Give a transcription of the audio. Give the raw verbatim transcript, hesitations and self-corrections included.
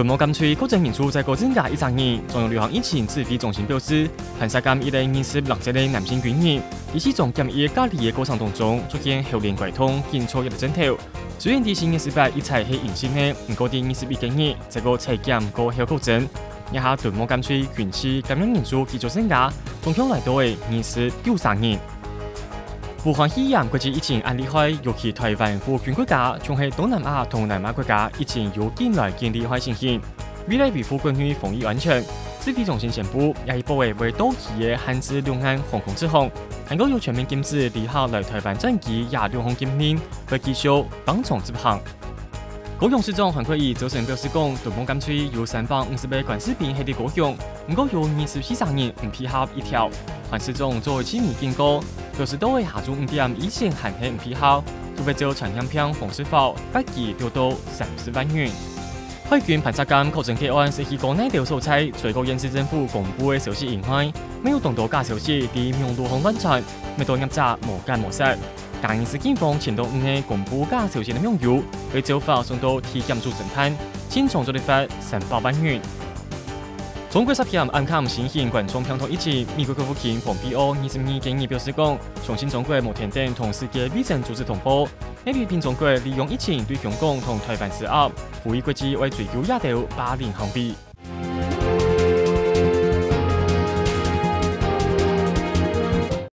本無感覺確診人數再過增加一隻人，中央流行疫情指揮中心表示，盤石監一個二十六歲个男性軍人，在四種檢疫隔離个過程當中出現喉嗹怪痛、緊啜泣个症頭。雖然在四月十八一採係陰性个，毋過在二十一个日，再過採檢過後確診。這下本無感覺軍區感染人數繼續增加，總共來到个二十九儕人。 武漢肺炎國際疫情恁厲害，尤其臺灣附近國家，像係東南亞同南亞國家，疫情有緊來緊厲害情形。為了維護國內防疫安全，指揮中心宣布，這一波个會到期个限制兩岸航空直航，還過有全面禁止旅客來臺灣轉機這兩項禁令，會繼續放長執行。 高雄市長韓國瑜朝晨表示講，東部監區有三百五十個管制兵係在高雄，毋過有二十四儕人毋配合一條。韓市長昨日暗暝警告，表示到下晝五點以前還係毋配合，就會照傳染病防治法罰佢六到三十萬元。海軍盤石監確診個案係去過哪兜所在，除過縣市政府公布个消息以外，乜有當多假消息在網路項亂傳，乜多業者無解無釋。 嘉義市警方前到五月公布假消息个網友，會照法送到地檢署審判，清重做得罰三百萬元。中國涉嫌暗崁新型冠狀病毒疫情，美國國務卿蓬佩奧二十二个日表示講，相信中國無天頂同世界衛生組織通報，乜批評中國利用疫情對香港同臺灣施壓，呼籲國際愛追究這兜霸凌行為。